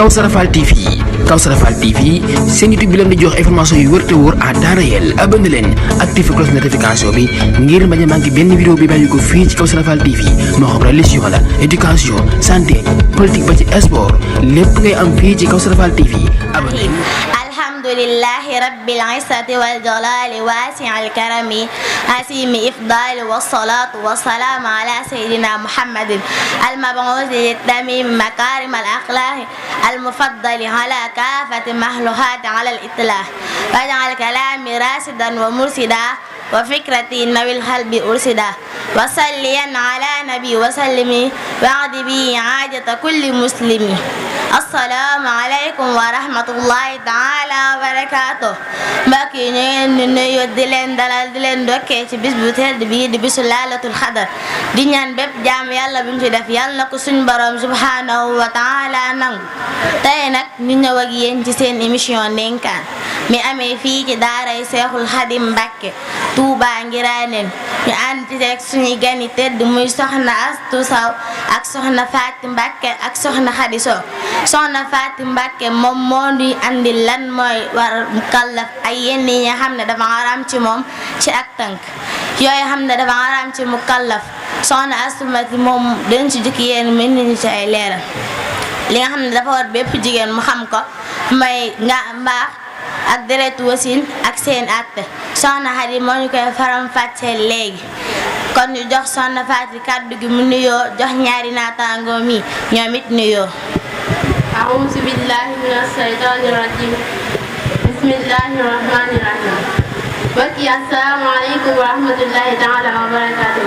Kawsara Fall TV Kawsara Fall TV seen YouTube bi leen di jox information yu wër te wóor à temps réel abonné leen activé cloche notification bi ngir bañ a manqué benn vidéo bi bàyyi ko fii ci Kawsara Fall TV moo xam religion la éducation santé politique ba ci sport lépp ngay am fii ci Kawsara Fall TV abonné. alhamdulillahi rabbil izzati wal jalali wasi'il karami asimi ifdali wassalatu wassalamu ala sayyidina muhammadin al-mab'uthi lit-tamim makarim al-akhlaq al-mufaddali ala kafati mahluhat ala al-itlah waj'al kalami rasidan wa mursida wa fikrati nawil qalbi ursida wa salliyan ala nabi wa sallimi wa'di bi hajata kulli muslimi. Assalamu alaikum wa rahmatullahi ta'ala wa barakatuh. mbokk yi ñu ngi leen di nuyu di leen dalal di leen dokkee ci bis bu tedd bii di bisu Laylatul Qadr di ñaan bépp jaam yàlla bi mu ci def yàlla na ko suñ borom subhanahu wa ta'ala nangu. tey nag ñu ñëw ak yéen ci seen émission ndénkaan mi amee fii ci daaray Seexul Xadim Mbàkke Touba Ngiraneen ñu ànd ci rek suñuy gani tedd muy soxna Astu Saw ak soxna Faati Mbàkke ak soxna Xadi Sow. soxna Faati Mbàkke moom moo di andi lan mooy war mukallaf ay yenn yi nga xam ne dafa xaraam ci moom ci ak tënk yooyu xam ne dafa xaraam ci mukallaf soxna Astu Mati moom dañ ci jukki yéen mën nañu ci ay leeral li nga xam ne dafa war bépp jigéen mu xam ko may nga mbaax ak deretu wasin ak seen àtte soxna Xadi moo ñu koy faram fàccee léegi kon ñu jox soxna Faati kàddu gi mu nuyoo jox ñaari naataangoo mi ñoom it nuyoo. أعوذ بالله من الشيطان الرجيم بسم الله الرحمن الرحيم mbokki assalaamu aleykum wa rahmatullahi taala wa barakatuh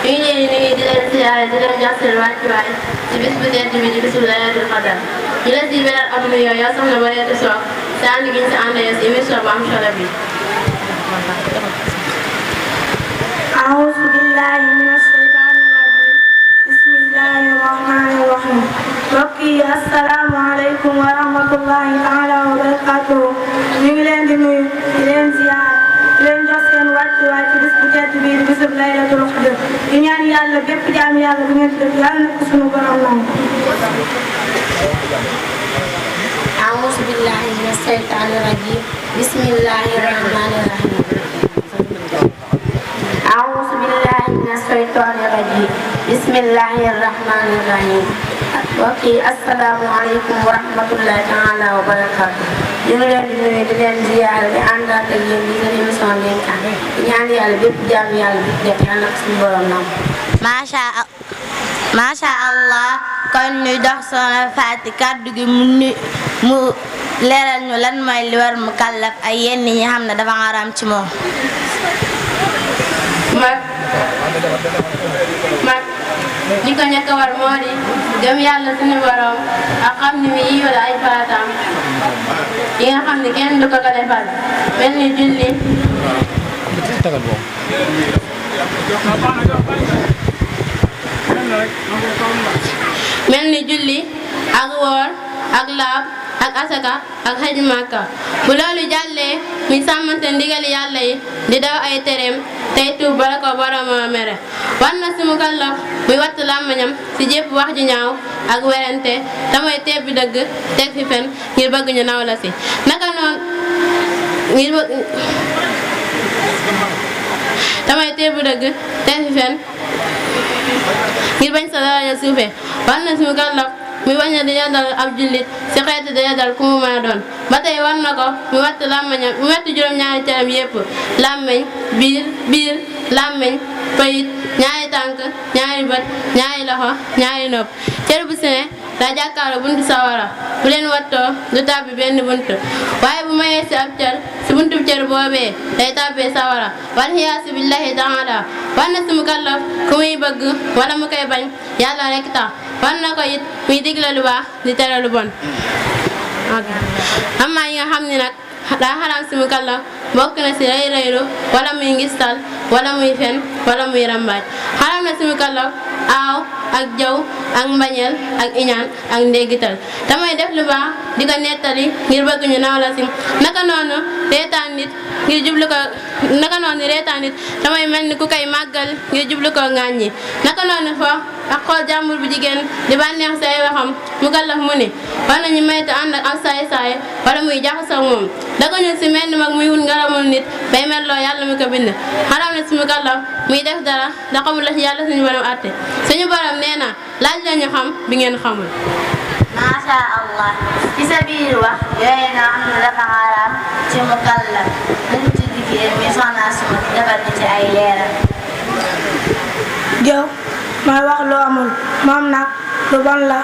ñu ngi leen di nuyu di leen siyaare di leen jox seen wàccuwaay ci bis bu tedd bi di bisu Laylatul Qadr ñu leen di beral am nuyoo yow soxna Mariétou Sow sa ànd gi ñu si ànd yow si émission bu am solo bi. أعوذ بالله من الشيطان الرجيم بسم الله الرحمن الرحيم mbokk yi asalaamaaleykum wa rahmatullahi taala wa barakatuh ñu ngi leen di nuyu di leen ziyaar di leen jox seen wàccuwaay ci bis bu tedd bii di bisub Laylatul Qadr di ñaan yàlla bépp jaam yàlla bu ngeen def yàlla na ko sunu borom nangu. أعوذ بالله من الشيطان الرجيم بسم الله الرحمن الرحيم أعوذ بالله من الشيطان الرجيم بسم الله الرحمن الرحيم mbokk yi asalaamaaleykum wa rahmatullahi taala wa barakaatu ñu ngi leen di nuyu di leen ziyaare di àndaat ak yéen di seen émission ndénkaan di ñaan yàlla bépp jaam yàlla bi def yàlla na ko suñu borom nam macha allah kon ñu jox soxna Faati kàddu gi mu leeral ñu lan mooy li war mu kàllaf ay yenn ñi xam ne dafa xaraam ci moom. mag li ko njëkk a war moo di gëm yàlla suñu borom ak xam ni mi yiw la ay farataam yi nga xam ne kenn du ko ko defal mel ni julli ak woor ak laab ak asaka ak xaj Makka bu loolu jàllee mi sàmmante ndigali yàlla yi di daw ay tereem tey tuub bala ko borom mere war na si mukallaf muy wattu làmmiñam si jépp wax ju ñaaw ak werante te mooy teeb bi dëgg teg fi fen ngir bëgg ñu naw la si naka noonu te mooy teeb bi dëgg teg fi fen ngir bañ sa daraja suufe war na si mukallaf muy bañ a di yàddal ab jullit si xeetu di yàddal ku mu mën a doon ba tey war na ko mu wattu làmmiñam mu wattu juróom-ñaari cëram yépp làmmiñ biir làmmiñ payit ñaari tànk ñaari bët ñaari loxo ñaari nopp cër bu si ne daa jàkkaarloo buntu sawara bu leen wattoo du tàbbi benn buntu waaye bu mayee si ab cër si buntu cër boobee day tàbbee sawara wal iyaasu billahi taala war na si mukallaf ku muy bëgg wala mu koy bañ yàlla rek tax war na ko it muy digle lu baax di tere lu bon amma yi nga xam ne nag daa xaraam si mukallaf bokk na si rëy rëylu wala muy ngistal wala muy fen wala muy rambaaj xaraam na si mukallaf aaw ak jaw ak mbañeel ak iñaan ak ndéggital damay def lu baax di ko nettali ngir bëgg ñu naw la si naka noonu reetaan nit ngir jublu ko naka noonu reetaan it damay mel ni ku koy màggal ngir jublu ko ŋàññi naka noonu fo ak xool jàmbur bu jigéen di bànneex say waxam mu kallaf mu ni war nañu maytu ànd ak saay-saay wala muy jaxasoo moom dagañu si mel ni mag muy wut ngaramul nit bay melloo yàlla mi ko bind xaram na si mu kallaf muy def dara da xamul la ci yàlla suñu borom àtte suñu borom nee na laaj la ñu xam bi ngeen xamul. Masha Allah ci sa biir wax yooyu nga xam ne dafa xaraam ci mu kallaf dañ ci dikkee mi soxna suma defal ni ci ay leeral. jëw mooy wax lu amul moom nag lu bon la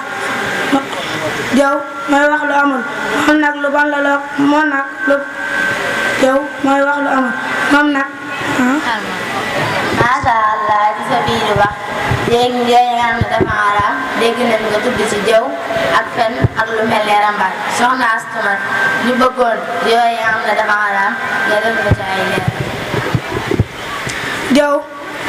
jëw mooy wax lu amul moom nag lu bon la loo moom nag lu jëw mooy wax lu amul moom nag Masha Allah ci sa biir wax léegi yooyu nga xam ne dafa xaraam dégg nañ nga tudd ci jëw ak fen ak lu mel ne rambaaj soxna Astuma ñu bëggoon yooyu nga xam ne dafa xaraam nga def ko ci ay leer. jëw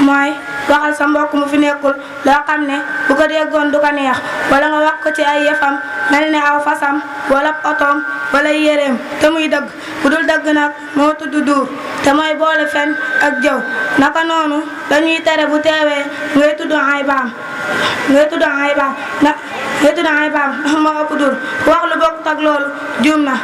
mooy waxal sa mbokk mu fi nekkul loo xam ne bu ko déggoon du ko neex wala nga wax ko ci ay yëfam mel ne aw fasam wala otoom wala yéreem te muy dëgg bu dul dëgg nag moo tudd duur te mooy boole fen ak jëw naka noonu dañuy tere bu teewee ngay tudd ay baam ngay tudd ay baam ndax moo ëpp duur ku wax lu bokkut ak loolu juum na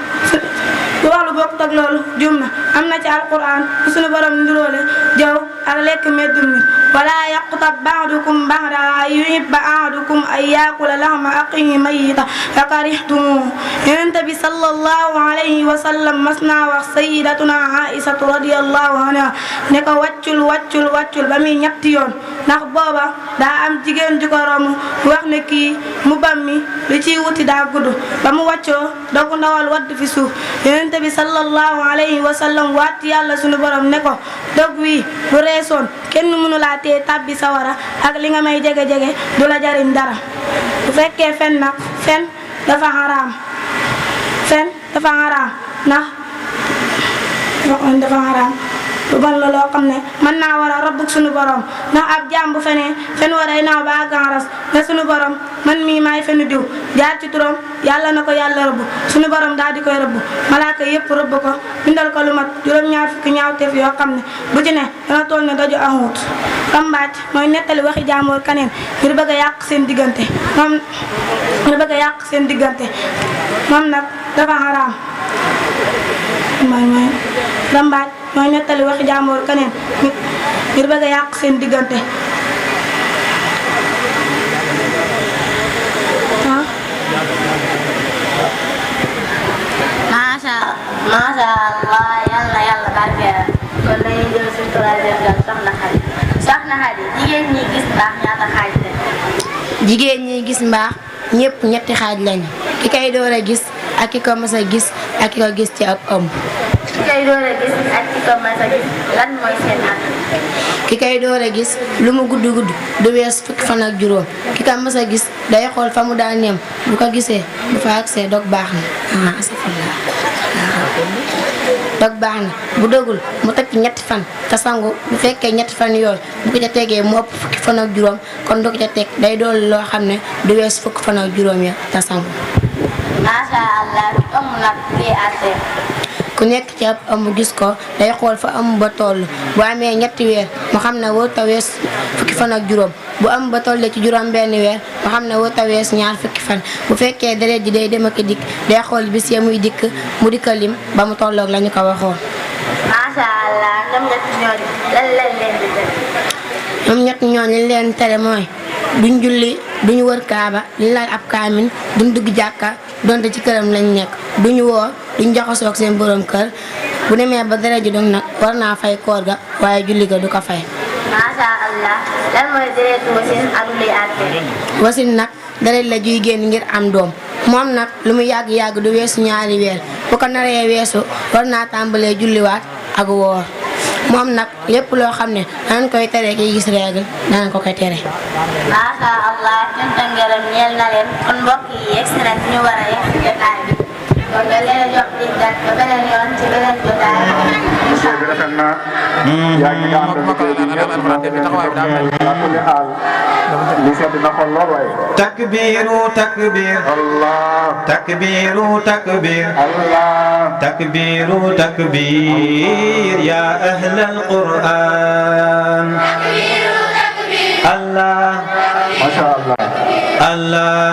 ku wax lu bokkut ak loolu juum na am na ci alquran bu suñu borom nduróole jëw ak lekk meddum nit wala yaqtab ba'dukum ba'dan an yuhibba ahadukum an yaakula lahma axiihi mayyitan fakarihtumuuhu Yonent bi sallallahu alayhi wa sallam mas naa wax sayyidatuna Aïsatu radiyallahu anha ne ko wàccul ba muy ñetti yoon ndax booba daa am jigéen ju ko romb wax ne kii mu bam mi li ciy wuti daa gudd ba mu wàccoo dogu ndawal wadd fi suuf Yonent bi sallallahu alayhi wa sallam waat yàlla sunu borom ne ko dog wi bu reesoon kenn mënu laa tee tàbbi sawara ak li nga may jege-jege du la jariñ dara bu fekkee fen nag fen dafa xaraam ndax dafa xaraam lu bon la loo xam ne mën naa war a rabbuk sunu borom ndax ab jaam bu fenee fen waray naaw ba garas ne sunu borom man mii maay fenu diw jaar ci turam yàlla na ko yàlla rëbb sunu borom daal di koy rëbb malaaka yëpp rëbb ko bindal ko lu mat juróom-ñaar fukki ñaawteef yoo xam ne bu ci ne dana toll ne daju ahut rambaaj mooy nettali waxi jaamoor kaneen ngir bëgg a yàq seen diggante moom nag dafa xaraam mooy rambaaj mooy nettali waxi jaamoor kaneen ngir bëgg a yàq seen diggante Masha Allah yàlla barkeel kon dañuy jël suñu troisième gan soxna Xadi jigéen ñi gis mbaax ñaata xaaj lañ. jigéen ñi gis mbaax ñëpp ñetti xaaj lañu ki kay door a gis ak ki ko mës a gis ak ki ko gis ci ab ëmb. ki kay door a gis ak ki ko mës a gis lan mooy seen at. ki kay door a gis lu mu gudd du wees fukki fan ak juróom ki ko mës a gis day xool fa mu daan nem bu ko gisee bu fa agsee dog baax na dog baax na bu dogul mu teg ci ñetti fan te sangu bu fekkee ñetti fan yooyu bu ko ca tegee mu ëpp fukki fan ak juróom kon du ko ca teg day dool loo xam ne du wees fukki fan ak juróom ya te sangu. Masha Allah bi ëmb nag lii àttee. ku nekk ci ab ëmb gis ko day xool fa ëmb ba toll bu amee ñetti weer mu xam ne woo tawees fukki fan ak juróom bu ëmb ba tollee ci juróom benn weer mu xam ne woo tawees ñaar fukki fan bu fekkee deret ji day dem ak dikk day xool bis ya muy dikk mu dikka lim ba mu tolloog la ñu ko waxoon. Masha Allah ñoom ñett ñooñu lan lañ leen di tere. ñoom ñett ñooñu li leen tere mooy duñ julli duñ wër kaaba li laal ab kaamin duñ dugg jàkka donte ci këram lañ nekk duñu woor duñ jaxasoo ak seen borom kër bu demee ba deret ji dog nag war naa fay koor ga waaye julli ga du ko fay. Masha Allah lan mooy deretu wasin ak luy àtte. wasin nag deret la juy génn ngir am doom moom nag lu mu yàgg-yàgg du weesu ñaari weer bu ko naree weesu war naa tàmbalee julliwaat ak woor moom nag lépp loo xam ne danañ koy tere kiy gis règle danañ ko koy tere. Masha Allah cant ak ngërëm ñeel na leen kon mbokk yi yegg si nag ñu war a yegg si jotaay bi kon nga leen jox dig dat ba beneen yoon ci beneen jotaay liggéey bi rafet na yaa ngi nga àndal liggéey bi ñëpp ñoo ngi leen di ala kulli xaal li sedd na xol lool waaye takbiru takbir Allah takbiru takbir Allah takbiru takbir ya ahlal Qur'an Allah masha Allah Allah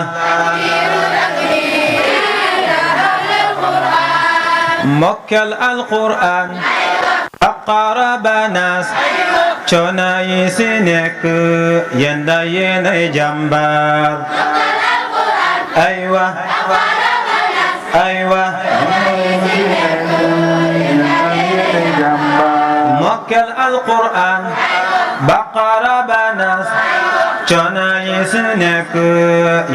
mokkal al-Qur'an Baqara Banas cona yi si nekk yenda yéenay jàmbaar aywa aywa mokkal al-Qur'an Baqara Banas cona yi si nekk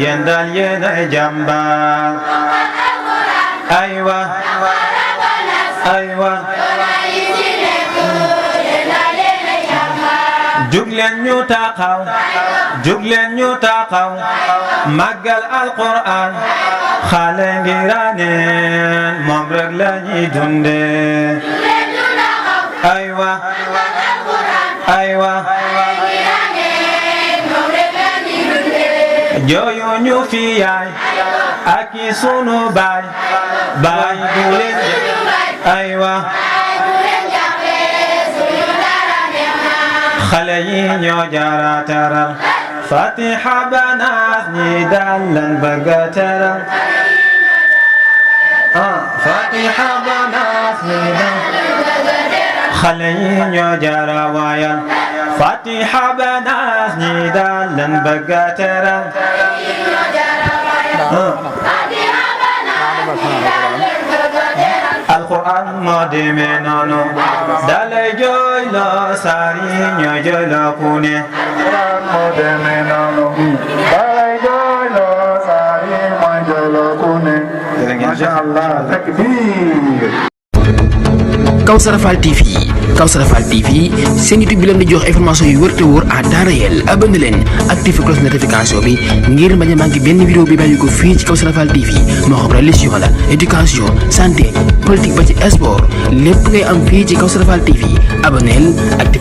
yenda yéenay jàmbaar aywa aywa jugleen ñu taxaw jugleen ñu taxaw màggal alquran xale ngi raneen moom rek la ñuy dunde aywa aywa jooyu ñu fi yaay ak i sunu baay baay bu leen aywa xale yi ñoo jara teral Fatiha Banaas ñi daal lan bëgg a teral Fatiha Banaas ñi daal xale yi ñoo jara waayal Fatiha Banaas ñi daal lan bëgg a teral Alquran moo demee noonu dalay jooyloo saari ñoo jooyloo ku ne Alquran moo demee noonu dalay jooyloo saari mooy jooyloo ku ne masha Allah takbir Kawsara Fall TV Kawsara Fall TV seen YouTube bi leen di jox information yu wër te wóor à temps réel abonné leen activé cloche notification bi ngir bañ a manqué benn vidéo bi bàyyi ko fii ci Kawsara Fall TV moo xam religion la éducation santé politique ba ci sport lépp ngay am fii ci Kawsara Fall TV abonneel activé